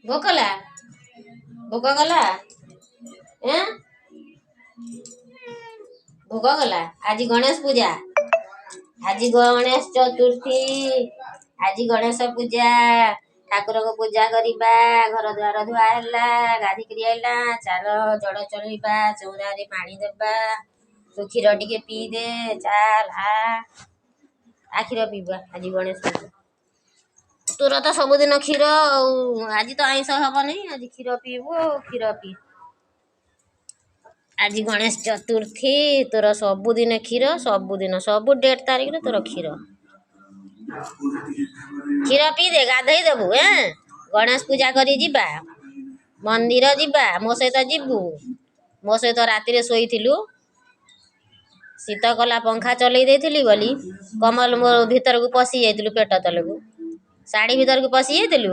ଭୋକ କଲା? ଭୋକ କଲା? ଏଁ, ଭୋକ କଲା? ଆଜି ଗଣେଶ ପୂଜା, ଆଜି ଗଣେଶ ଚତୁର୍ଥୀ, ଆଜି ଗଣେଶ ପୂଜା। ଠାକୁରଙ୍କୁ ପୂଜା କରିବା। ଘର ଦ୍ୱାର ଧୁଆ ହେଲା, ଗାଧୋଇକିରି ଆଇଲା। ଚାଲ, ଜଳ ଚଢ଼େଇବା, ଚଉରାରେ ପାଣି ଦେବା। ତୁ କ୍ଷୀର ଟିକେ ପିଇଦେ। ଚାଲ, ଆ କ୍ଷୀର ପିଇବା। ଆଜି ଗଣେଶ ପୂଜା। ତୋର ତ ସବୁଦିନ କ୍ଷୀର ଆଉ, ଆଜି ତ ଆଇଁଷ ହବନି, ଆଜି କ୍ଷୀର ପିଇବୁ। ଆଉ କ୍ଷୀର ପିଇ। ଆଜି ଗଣେଶ ଚତୁର୍ଥୀ। ତୋର ସବୁଦିନ କ୍ଷୀର, ସବୁଦିନ, ସବୁ ଡେଟ୍ ତାରିଖରେ ତୋର କ୍ଷୀର। କ୍ଷୀର ପିଇଦେ, ଗାଧେଇ ଦେବୁ। ଏଁ, ଗଣେଶ ପୂଜା କରି ଯିବା, ମନ୍ଦିର ଯିବା। ମୋ ସହିତ ଯିବୁ? ମୋ ସହିତ ରାତିରେ ଶୋଇଥିଲୁ, ଶୀତ କଲା, ପଙ୍ଖା ଚଲେଇ ଦେଇଥିଲି ବୋଲି କମଲ ମୋ ଭିତରକୁ ପଶି ଯାଇଥିଲୁ, ପେଟ ତଳକୁ, ଶାଢ଼ୀ ଭିତରକୁ ପଶି ଯାଇଥିଲୁ।